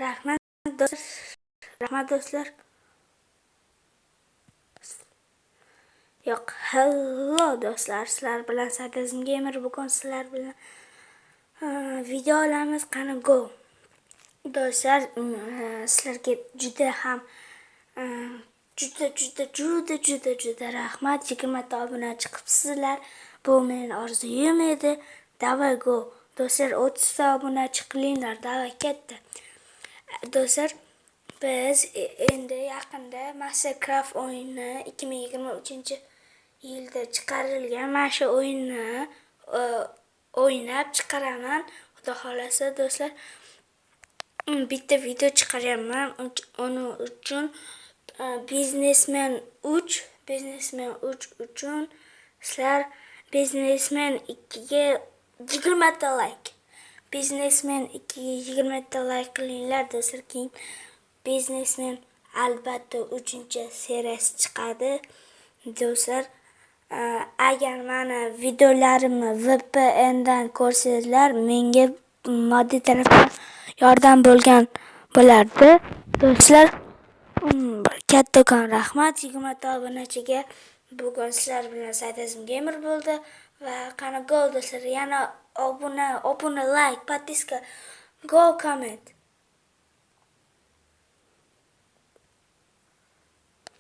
Rahmat, do'stlar. Rahmat, do'stlar. Yo'q, hello do'stlar, sizlar bilan Sadazm Gamer. Bugun sizlar bilan video olamiz. Qani, go. Do'stlar, sizlarga juda ham juda juda juda juda juda rahmat. 20 ta obunachi qilibsizlar. Bu mening orzuyim edi. Давай, go. Do'stlar, 30 ta obunachi qilinglar. Давай, ketdi. Do'stlar, biz endi yaqinda Mastercraft o'yini, 2023 yilda chiqarilgan mana shu o'yinni o'ynab chiqaraman. Xudo xohlasa, do'stlar, bitta video chiqaryapman. Uning uchun Biznesmen 3, Biznesmen 3 uchun sizlar Biznesmen 2 ga 20 ta like. Biznesmen 2 ga 20 ta like qilinglar, do'stlar. Keyin Biznesmen albatta 3 seriyasi chiqadi. Do'stlar, agar mani videolarimni VPN dan ko'rsanglar, menga moddiy tarafdan yordam bo'lgan bo'lardi. Do'stlar, kattakon rahmat 20 ta obunachiga. Bugun sizlar bilan Sadazm Gamer bo'ldi va qani, go, do'stlar, yana obuna, obuna, like, подписка, go, comment.